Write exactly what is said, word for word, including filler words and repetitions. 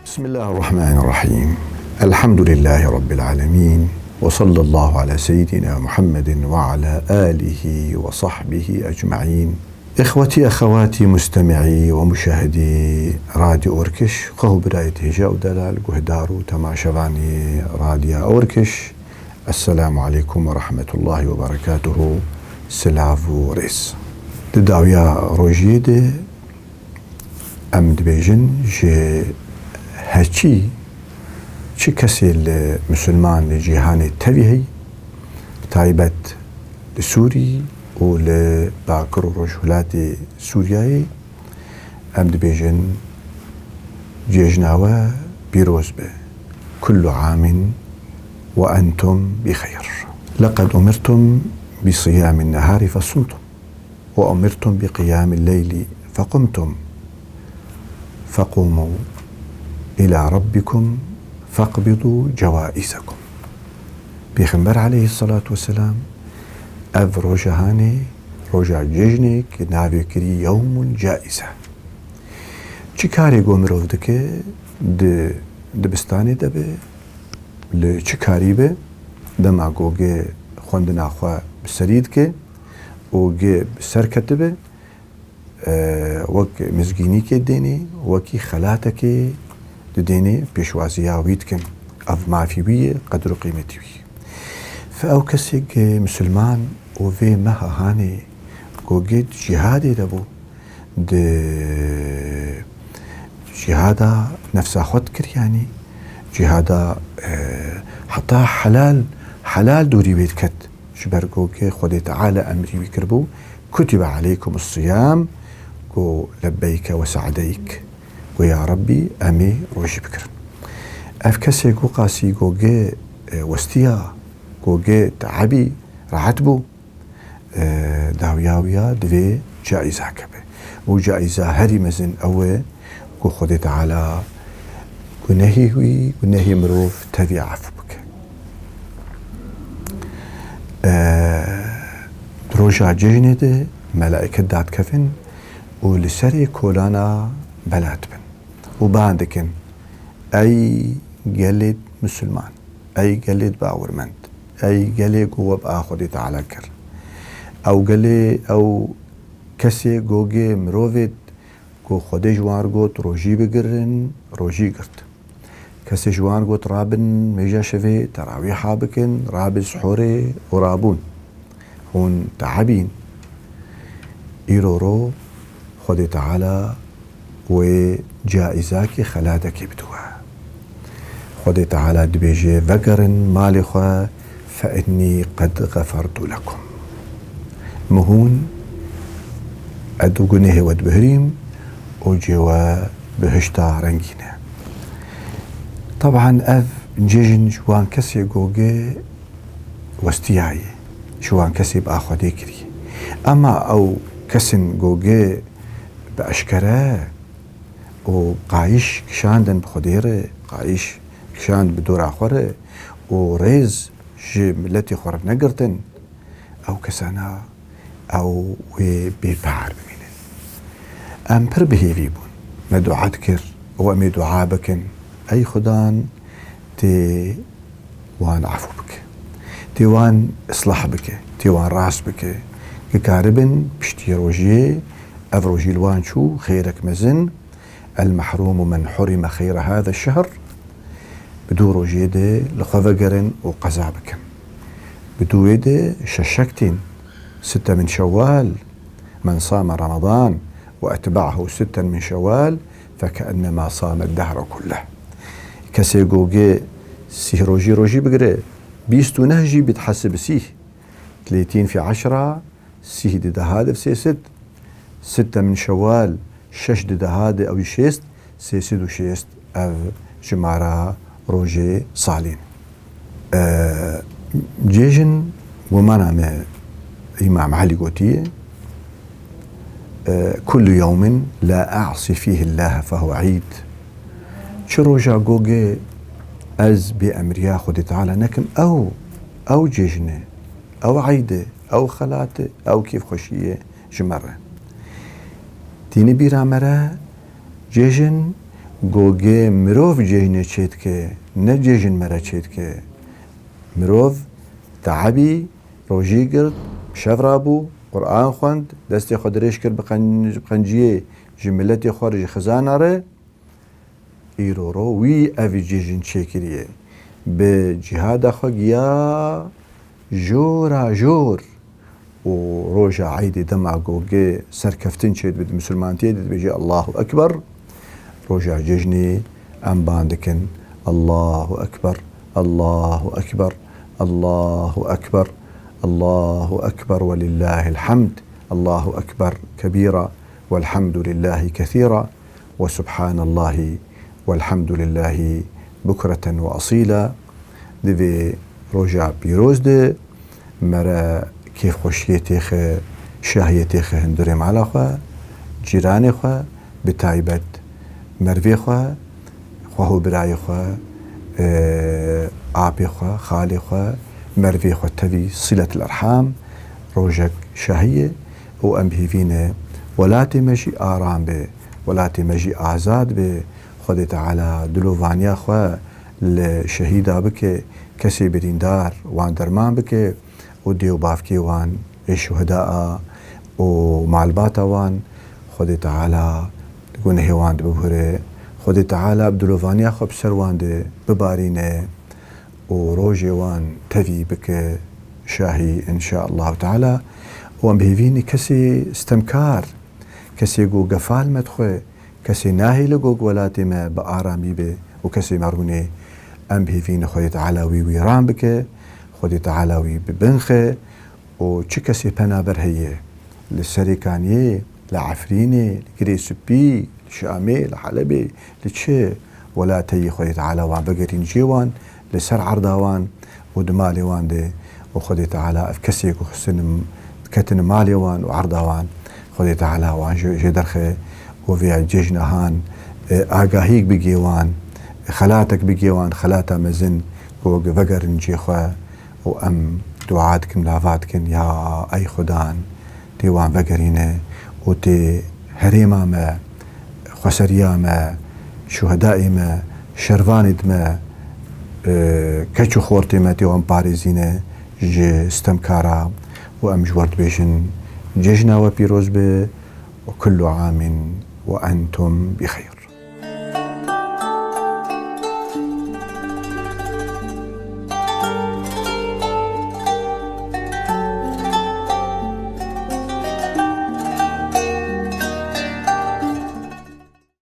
بسم الله الرحمن الرحيم. الحمد لله رب العالمين. وصلى الله على سيدنا محمد وعلى آله وصحبه أجمعين. إخوتي أخواتي مستمعي ومشاهدي راديو أوركش، خو برايت هجاء دلال قهدارو تماشفاني راديو أوركش. السلام عليكم ورحمة الله وبركاته. سلاف وريس. Di dawiya rojiyê de em dibêjin ji heçî çi kesê li misilman li cîhanê tevî heyî, taybet li Sûrî û li Bakur û Rojhilatê Sûriyeyê, em dibêjin cejna we pîroz be. Kullu amin ve entum bi xeyr. Leqed umirtum bi siyamin nehari fesumtum. وأمرتم بقيام الليل فقمتم فقوموا إلى ربكم فاقبضوا جوائزكم. Pêxember aleyhissalatu vesselam ev roja hanê, roja cejnê ki navê kirî yewmul caize. Çi karê go mirov dike, di dibistanê de be, li çi karî be, dema go gê xwendina xwe bi serî dike, û gê bi ser ketibe, e, wek mizgînîkê dênê, wekî xelatekê didênê, pêşwaziya wî dikin. Ev mafî wî ye, qedr û qîmetî wî. Fe ew kesê ke misilman û vê meha hanê go gê di cîhadê de bû, di cîhada nefsa xwe dikir, yanî cîhada, e, heta helal, helal dûrî wê diket. Ji ber ku ke Xwedê Teala emrî wî kiribû, kutibe aleykum siyam, ku lebbeyke ve se'deyk. Ku ya Rebbî, em ê rojî bikirin. Ev kesê ku qasî ku ge, e, westiya, ku ge te'ebî, rehet bû, e, dawiya wî ya divê caîza keve. Û caîza herî mezin ew e ku Xwedê Teala gunehî wî, gunehî mirov tevî efû bike. E, di roja cejnê de melaîket dadikevin û li serê kolana bela dibin û ban dikin, ey gelê misilman, ey gelê bawirmend, ey gelê ku we bi a Xwedê Teala kir. Ew gelê, ew kesê gogê mirovê ku Xwedê ji wan re got, rojî bigirin, rojî girt. Kesê ji wan got, rabin mêja şevê terawîha bikin, rabin sihorê û rabûn. Hûn te'ebîn. Îro ro Xwedê Teala wê caîzakî xelatekî bidiwe. Xwedê Teala dibêje, vegerin malê xwe, fe innî qed xefertu lekum. Min hûn, ez û gunehê we dibihirîm û cê we bihişta rengîn e. Teban ev cejn ji wan kesê gogê westiyayê, ji wan kesê bi a Xwedê kirî. Ema ew kesin gogê bi eşkere û qayîş kişandin bi Xwedê re, qayîş kişand bi dora xwe re û rêz ji miletê xwe re negirtin, ew kesana ew wê bêpar bimînin. Em pir bi hêvî bûn. Me dua dikir û em ê dua bikin, ey Xudan, tê wan efû bike. Tê wan islah bike. Tê wan rast bike. Ki karibin piştî rojiyê, ev rojî li wan çû, xêrek mezin, El-mehrûmu men hurime xeyre hâze şehr. Bi dû rojê de li xwe vegerin û qeza bikin. Bi dû wê de şeşek tên. Sitte min Şewwal, men same Ramadan ve etba'ahu sitten min Şewwal, fekeennemâ same dehre kulleh. Kesê gogê sîh rojî rojî bigire, bîst û neh jî bidhesib sîh. Tlêtîn fî eşra, sîh di deha de sê sed, sitte min Şewwal, şeş di deha de ew şêst, sê sed û şêst ev jimara rojê salîn. E, cêjin gumana me Îmam Elî gotiye, e, kullu yewmin la a'si fîhi Llâhe fehuve îd. Çi roja gogê ez bê emriya Xwedê Teala nekim, ew, ew cêjin e, ew eyd e, ew xelat e, ew kêfxweşî ye ji me re. Tîni bîra me re cêjin Gogê mirov cejnê çêdike, ne cejn me re çêdike. Mirov teebî, rojî girt, şev rabû, Quran xwend, destê xwe dirêj kir bi qen-, bi qenciyê ji miletê xwe re, ji xizana re. Îro ro wî ev cejn çêkiriye. Bi cihada xwe giya jora jor û roja Eydê dema ku gi serkeftin çêdibe, di misilmantiyê de dibêje Allahu Ekber, roja cejnê em ban dikin Allahu Ekber, Allahu Ekber, Allahu Ekber, Allahu Ekber ve lillahil hamd, Allahu Ekber kebîra velhamdulillahî kethîra. Ve subhanallahi velhamdulillahi bukreten ve asîla. Di vê roja pîroz de me re kêfxweşiyê têxe, şahiyê têxe hundirê mala xwe, cîranê xwe, bi taybet mervê xwe, xweho birayê xwe, e, apê xwe, xalê xwe, mervê xwe tevî, siletil erham, rojek şahî ye. Û em bi hêvî ne welatê me jî aram be, welatê me jî azad be. Xwedê Teala dilovaniya xwe li şehîda bike, kesê birîndar wan derman bike û dê û bavkê wan ê şuheda a û malbata wan Xwedê Teala gunehê wan dibibhure. Xwedê Teala bi dilovaniya xwe bi ser wan de bibarîne û rojê wan tevî bike şahî, înşaallahu teala. Û em bi hêvî ne kesê stemkar, kesê ku gefal me dixwe, kesê nahêle ku welatê me bi aramî be û kesê merûnê, em bi hêvî ne Xwedê Teala wî wîran bike, Xwedê Teala wî bi bin xe. Û çi kesê penaber heye, li Serêkaniyê, li Efrînê, li Girê Spî, li Şamê, li Helebê, li çi welateyî, Xwedê Teala wan vegerîn cihê wan, li ser erda wan û di malê wan de. Û Xwedê Teala ev kesê ku xistin, ketin malê wan û erda wan, Xwedê Teala wan jê, jê derxe û vê cejna han, e, agahîk bigê wan, xelatek bigê wan, xelata mezin ku vegerin cihê xwe. Û em dua dikin, lava dikin, ya ey Xudan, tê wan vegerîne û tê herêma me, xweseriya me, şuhedayê me, şervanê me, e, keç û xortê me, tê wan parêzîne ji stemkara. Û em ji we re dibêjin, cejna we pîroz be û kullu amin ve entum bi xeyr.